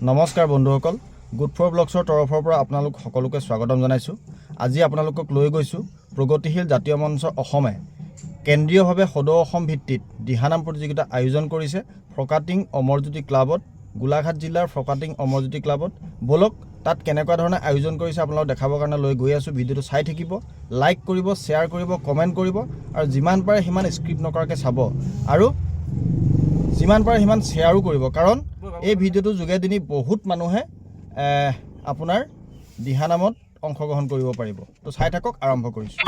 নমস্কাৰ বন্ধুসকল, good for ব্লগছৰ তৰফৰ পৰা আপোনালোক সকলোকে স্বাগতম জনাইছোঁ। আজি আপোনালোকক লৈ গৈছোঁ প্ৰগতিশীল জাতীয় মঞ্চ অসমে কেন্দ্ৰীয়ভাৱে সদৌ অসম ভিত্তিত দিহানাম প্ৰতিযোগিতা আয়োজন কৰিছে ফৰকাটিং অমৰজ্যোতি ক্লাবত, গোলাঘাট জিলাৰ ফৰকাটিং অমৰজ্যোতি ক্লাবত। ব'লক, তাত কেনেকুৱা ধৰণে আয়োজন কৰিছে আপোনালোকক দেখাবৰ কাৰণে লৈ গৈ আছোঁ। ভিডিঅ'টো চাই থাকিব, লাইক কৰিব, শ্বেয়াৰ কৰিব, কমেণ্ট কৰিব আৰু যিমান পাৰে সিমান স্কিপ নকৰাকৈ চাব আৰু যিমান পাৰে সিমান শ্বেয়াৰো কৰিব, কাৰণ এই ভিডিঅ'টোৰ যোগেদি বহুত মানুহে আপোনাৰ দিহানামত অংশগ্ৰহণ কৰিব পাৰিব। তো চাই থাকক, আৰম্ভ কৰিছোঁ।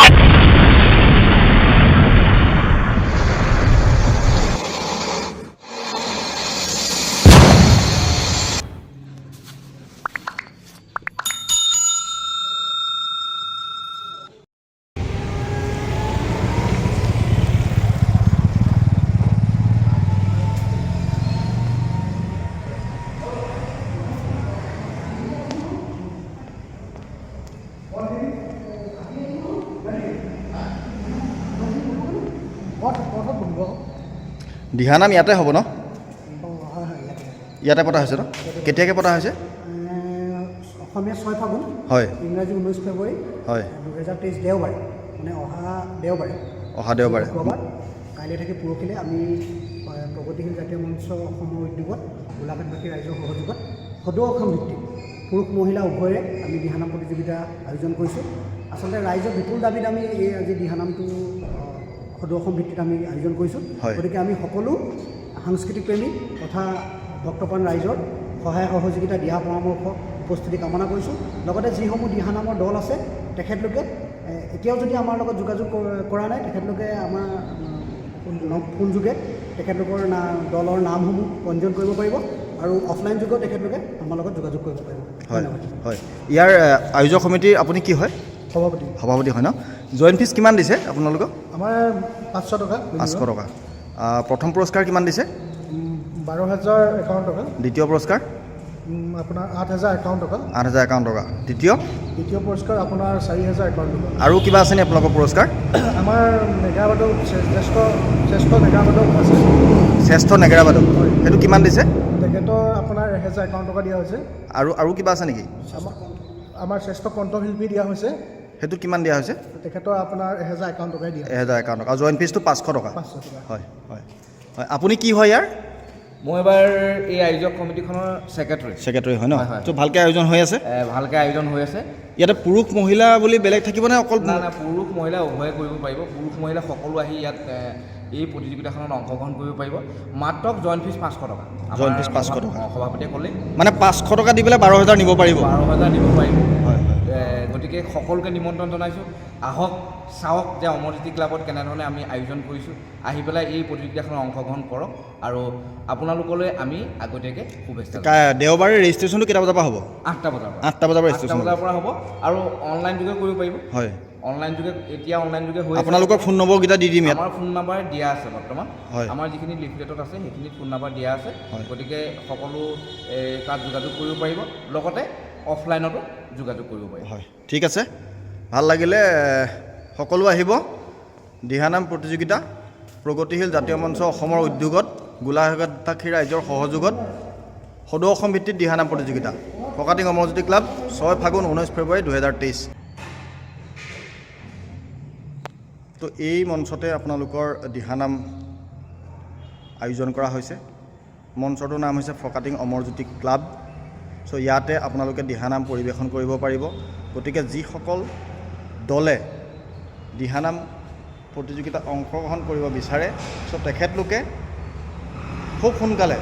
দিহানাম ইয়াতে হ'ব ন? হয় হয়, ইয়াতে। ইয়াতে পতা হৈছে ন? কেতিয়াকৈ পতা হৈছে? অসমীয়া 6 ফাগুন, ইংৰাজী 19 ফেব্ৰুৱাৰী, 2023 দেওবাৰে, মানে অহা দেওবাৰে। অহা দেওবাৰে। শুক্ৰবাৰ, কাইলৈ থাকি পৰহিলৈ আমি প্ৰগতিশীল জাতীয় মঞ্চ অসমৰ উদ্যোগত গোলাঘাটবাসী ৰাইজৰ সহযোগত সদৌ অসম ভিত্তিত পুৰুষ মহিলা উভয়ৰে আমি দিহানাম প্ৰতিযোগিতা আয়োজন কৰিছোঁ। আচলতে ৰাইজৰ বিপুল দাবীত আমি এই আজি দিহানামটো সদৌ অসম ভিত্তিত আমি আয়োজন কৰিছোঁ। গতিকে আমি সকলো সাংস্কৃতিক প্ৰেমী তথা ভক্তপ্ৰাণ ৰাইজৰ সহায় সহযোগিতা, দিহা পৰামৰ্শ, উপস্থিতি কামনা কৰিছোঁ। লগতে যিসমূহ দিহানামৰ দল আছে, তেখেতলোকে এতিয়াও যদি আমাৰ লগত যোগাযোগ কৰা নাই, তেখেতলোকে আমাৰ ফোনযোগে তেখেতলোকৰ দলৰ নামসমূহ পঞ্জীয়ন কৰিব পাৰিব আৰু অফলাইন যোগেও তেখেতলোকে আমাৰ লগত যোগাযোগ কৰিব পাৰিব। ধন্যবাদ। হয়, ইয়াৰ আয়োজক সমিতিৰ আপুনি কি হয়? সভাপতি। সভাপতি হয় ন? জইন ফিজ কিমান দিছে আপোনালোকক? আমাৰ 500 টকা। 500 টকা। প্ৰথম পুৰস্কাৰ কিমান দিছে? 12,051 টকা। দ্বিতীয় পুৰস্কাৰ? আপোনাৰ 8,051 টকা। 8,051 টকা। দ্বিতীয়? দ্বিতীয় পুৰস্কাৰ আপোনাৰ 4,051 টকা। আৰু কিবা আছেনি আপোনালোকৰ পুৰস্কাৰ? আমাৰ নেগেৰাবাদক, শ্ৰেষ্ঠ শ্ৰেষ্ঠ নেগেৰাবাদক আছে। শ্ৰেষ্ঠ নেগেৰাবাদক? হয়। সেইটো কিমান দিছে? তেখেতৰ আপোনাৰ 1,051 টকা দিয়া হৈছে। আৰু কিবা আছে নেকি? আমাৰ শ্ৰেষ্ঠ কণ্ঠশিল্পী দিয়া হৈছে। সেইটো কিমান দিয়া হৈছে? তেখেতৰ আপোনাৰ 1,051 টকাই দিয়া। 1,051 টকা আৰু জইন ফিজটো 500 টকা। 500 টকা। হয় হয় হয়, আপুনি কি হয় ইয়াৰ? মই এবাৰ এই আয়োজক কমিটিখনৰ ছেক্ৰেটাৰী। ছেক্ৰেটাৰী হয় ন? হয়, হয়। তো ভালকৈ আয়োজন হৈ আছে? ভালকৈ আয়োজন হৈ আছে। ইয়াতে পুৰুষ মহিলা বুলি বেলেগ থাকিবনে অকল? নাই নাই, পুৰুষ মহিলা উভয়ে কৰিব পাৰিব। পুৰুষ মহিলা সকলো আহি ইয়াত এই প্ৰতিযোগিতাখনত অংশগ্ৰহণ কৰিব পাৰিব। মাত্ৰ জইন ফিজ 500 টকা। আমাৰ জইন ফিজ 500 টকা। সভাপতিয়ে ক'লেই। মানে 500 টকা দি পেলাই 12,000 নিব পাৰিব? 12,000 দিব পাৰিব। হয় হয় গতিকে সকলোকে নিমন্ত্ৰণ জনাইছোঁ, আহক, চাওক যে অমৰজ্যোতি ক্লাবত কেনেধৰণে আমি আয়োজন কৰিছোঁ। আহি পেলাই এই প্ৰতিযোগিতাখনত অংশগ্ৰহণ কৰক আৰু আপোনালোকলৈ আমি আগতীয়াকৈ শুভেচ্ছা জনাইছোঁ। দেওবাৰে ৰেজিষ্ট্ৰেশ্যনটো কেইটা বজাৰ পৰা হ'ব? 8টা বজাৰ পৰা। 8টা বজাৰ পৰা 8টা ৰেজিষ্ট্ৰেশ্যন বজাৰ পৰা হ'ব আৰু অনলাইন যোগে কৰিব পাৰিব। অনলাইন যোগে, এতিয়া অনলাইন যোগে হৈ আছে। আপোনালোকৰ ফোন নম্বৰকেইটা দি দিম ইয়াত। আমাৰ ফোন নাম্বাৰ দিয়া আছে বৰ্তমান। আমাৰ যিখিনি লিফলেটত আছে, সেইখিনিত ফোন নাম্বাৰ দিয়া আছে। গতিকে সকলো তাত যোগাযোগ কৰিব পাৰিব, লগতে অফলাইনতো যোগাযোগ কৰিব পাৰিব। হয়, ঠিক আছে, ভাল লাগিলে। সকলো আহিব। দিহানাম প্ৰতিযোগিতা প্ৰগতিশীল জাতীয় মঞ্চ অসমৰ উদ্যোগত গোলাঘাটবাসী ৰাইজৰ সহযোগত সদৌ অসম ভিত্তিত দিহানাম প্ৰতিযোগিতা, ফৰকাটিং অমৰজ্যোতি ক্লাব, 6 ফাগুন, 19 ফেব্ৰুৱাৰী 2023। তো এই মঞ্চতে আপোনালোকৰ দিহানাম আয়োজন কৰা হৈছে। মঞ্চটোৰ নাম হৈছে ফৰকাটিং অমৰজ্যোতি ক্লাব। চ' ইয়াতে আপোনালোকে দিহানাম পৰিৱেশন কৰিব পাৰিব। গতিকে যিসকল দলে দিহানাম প্ৰতিযোগিতাত অংশগ্ৰহণ কৰিব বিচাৰে, চ' তেখেতলোকে খুব সোনকালে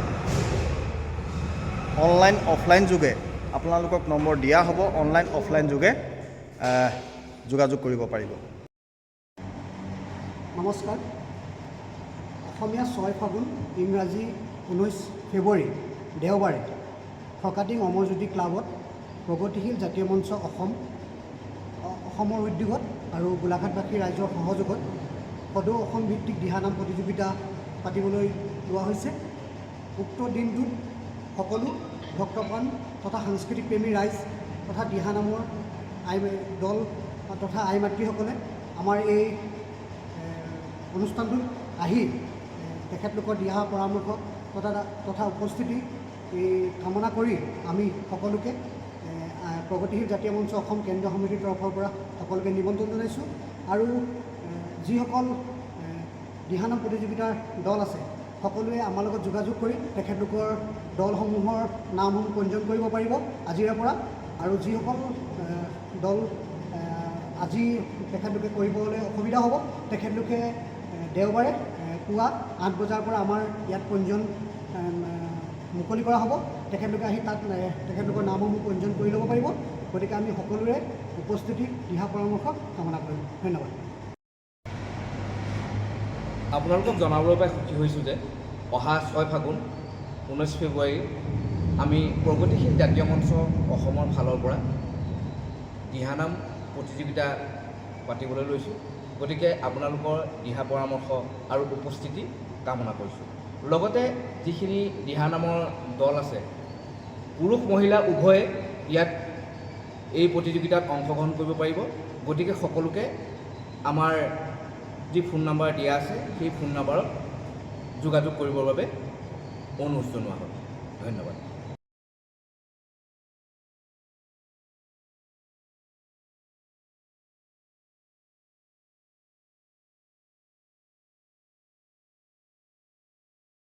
অনলাইন অফলাইন যোগে আপোনালোকক নম্বৰ দিয়া হ'ব, অনলাইন অফলাইন যোগে যোগাযোগ কৰিব পাৰিব। নমস্কাৰ। অসমীয়া 6 ফাগুন, ইংৰাজী 19 ফেব্ৰুৱাৰী দেওবাৰে ফৰকাটিং অমৰজ্যোতি ক্লাবত প্ৰগতিশীল জাতীয় মঞ্চ অসম অসমৰ উদ্যোগত আৰু গোলাঘাটবাসী ৰাইজৰ সহযোগত সদৌ অসম ভিত্তিক দিহানাম প্ৰতিযোগিতা পাতিবলৈ লোৱা হৈছে। উক্ত দিনটোত সকলো ভক্তপ্ৰাণ তথা সাংস্কৃতিক প্ৰেমী ৰাইজ তথা দিহানামৰ আই দল তথা আই মাতৃসকলে আমাৰ এই অনুষ্ঠানটোত আহি তেখেতলোকৰ দিহা পৰামৰ্শ তথা উপস্থিতি এই কামনা কৰি আমি সকলোকে প্ৰগতিশীল জাতীয় মঞ্চ অসম কেন্দ্ৰীয় সমিতিৰ তৰফৰ পৰা সকলোকে নিমন্ত্ৰণ জনাইছোঁ। আৰু যিসকল দিহানাম প্ৰতিযোগিতাৰ দল আছে, সকলোৱে আমাৰ লগত যোগাযোগ কৰি তেখেতলোকৰ দলসমূহৰ নামসমূহ পঞ্জীয়ন কৰিব পাৰিব আজিৰে পৰা। আৰু যিসকল দল আজি তেখেতলোকে কৰিবলৈ অসুবিধা হ'ব, তেখেতলোকে দেওবাৰে পুৱা 8 বজাৰ পৰা আমাৰ ইয়াত পঞ্জীয়ন মুকলি কৰা হ'ব। তেখেতলোকে আহি তাত তেখেতলোকৰ নামসমূহ পঞ্জীয়ন কৰি ল'ব পাৰিব। গতিকে আমি সকলোৰে উপস্থিতি, দিহা পৰামৰ্শ কামনা কৰিম। ধন্যবাদ। আপোনালোকক জনাবলৈ পাই সুখী হৈছোঁ যে অহা 6 ফাগুন, 19 ফেব্ৰুৱাৰী আমি প্ৰগতিশীল জাতীয় মঞ্চ অসমৰ ফালৰ পৰা দিহানাম প্ৰতিযোগিতা পাতিবলৈ লৈছোঁ। গতিকে আপোনালোকৰ দিহা পৰামৰ্শ আৰু উপস্থিতি কামনা কৰিছোঁ। লগতে যিখিনি দিহানামৰ দল আছে, পুৰুষ মহিলা উভয়ে ইয়াত এই প্ৰতিযোগিতাত অংশগ্ৰহণ কৰিব পাৰিব। গতিকে সকলোকে আমাৰ যি ফোন নাম্বাৰ দিয়া আছে, সেই ফোন নাম্বাৰত যোগাযোগ কৰিবৰ বাবে অনুৰোধ জনোৱা হ'ল। ধন্যবাদ।